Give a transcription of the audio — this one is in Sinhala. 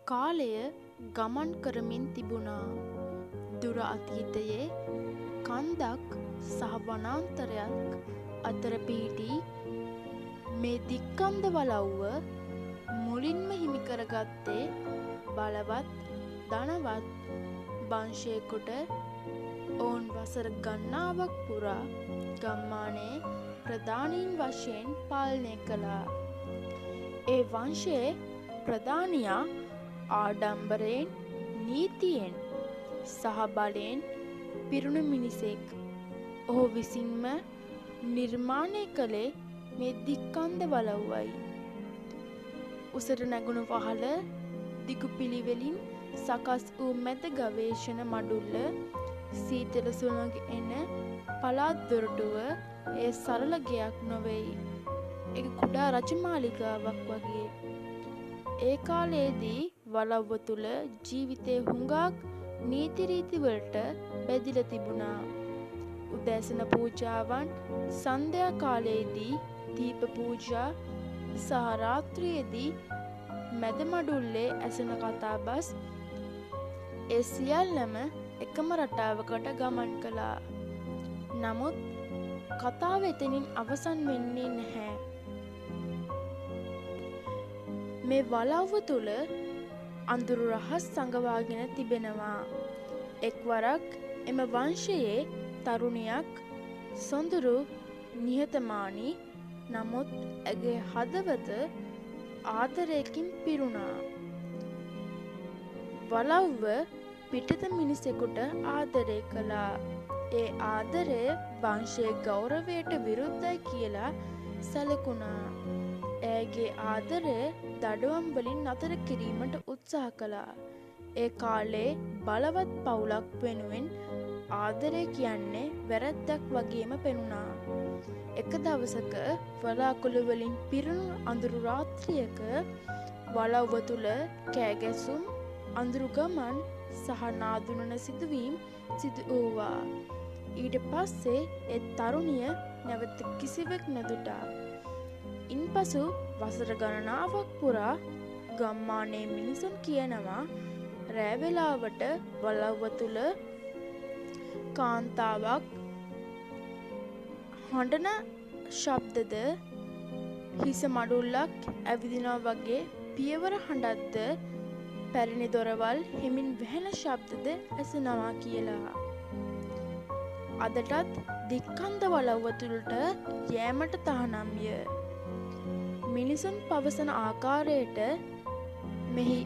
කාලය ගමන් කරමින් තිබුණා. දුර අතීතයේ කන්දක් සහ වනාන්තරයක් අතර පිහිටි මේ දික්කන්ද වලව්ව මුලින්ම හිමි කරගත්තේ බලවත් ධනවත් වංශයෙකුට. ඔවුන් වසර ගණනාවක් පුරා ගම්මානයේ ප්‍රධානීන් වශයෙන් පාලනය කළා. ඒ වංශයේ ප්‍රධානියා ආඩම්බරයෙන්, නීතියෙන් සහ බලයෙන් පිරුණු මිනිසෙක්. ඔහු විසින්ම නිර්මාණය කළේ මේ දික්කන්ද වලව්වයි. උසට නැගුණු වහල, දිගු පිළිවෙලින් සකස් වූ මැද ගවේෂණ මඩුල්ල, සීතල සුළඟ එන පළාත් දොරටුව එය සරල ගෙයක් නොවෙයි. ඒක කුඩා රජමාලිගාවක් වගේ. ඒ කාලයේදී වලව්ව තුළ ජීවිතය හුඟක් නීති රීති වලට බැඳිලා තිබුණා. උදෑසන පූජාවන්, සන්ධ්‍යා කාලයේදී දීප පූජා සහ රාත්‍රියේදී මැද මඩුල්ලේ ඇසෙන කතාබස් ඒ සියල්ලම එකම රටාවකට ගමන් කළා. නමුත් කතාව එතනින් අවසන් වෙන්නේ නැහැ. මේ වලව්ව තුළ අඳුරු රහස් සඟවාගෙන තිබෙනවා. එක්වරක් එම වංශයේ තරුණියක් සොඳුරු, නිහතමානී, නමුත් ඇගේ හදවත ආදරයකින් පිරුණා. වලව්ව පිටත මිනිසෙකුට ආදරය කළා. ඒ ආදරය වංශයේ ගෞරවයට විරුද්ධයි කියලා සැලකුණා. ඇයගේ ආදරය දඩුවම් වලින් නතර කිරීමට උත්සාහ කළා. ඒ කාලේ බලවත් පවුලක් වෙනුවෙන් ආදරය කියන්නේ වැරැද්දක් වගේම පෙනුණා. එක දවසක වලාකුළු වලින් පිරුණු අඳුරු රාත්‍රියක වලව්ව තුළ කෑ ගැසුම්, අඳුරු ගමන් සහ නාදුනන සිදුවීම් සිදු වූවා. ඊට පස්සේ ඒ තරුණිය නැවත කිසිවෙක් නොදුටා. ඉන්පසු වසර ගණනාවක් පුරා ගම්මානයේ මිනිසුන් කියනවා රෑ වෙලාවට වලව්ව තුළ කාන්තාවක් හඬන ශබ්දද, හිස මඩුල්ලක් ඇවිදිනවා වගේ පියවර හඬක්ද, පැරණි දොරවල් හෙමින් වැහෙන ශබ්දද ඇසෙනවා කියලා. අදටත් දික්කන්ද වලව්ව තුළට යෑමට තහනම්ය. මිනිසුන් පවසන ආකාරයට මෙහි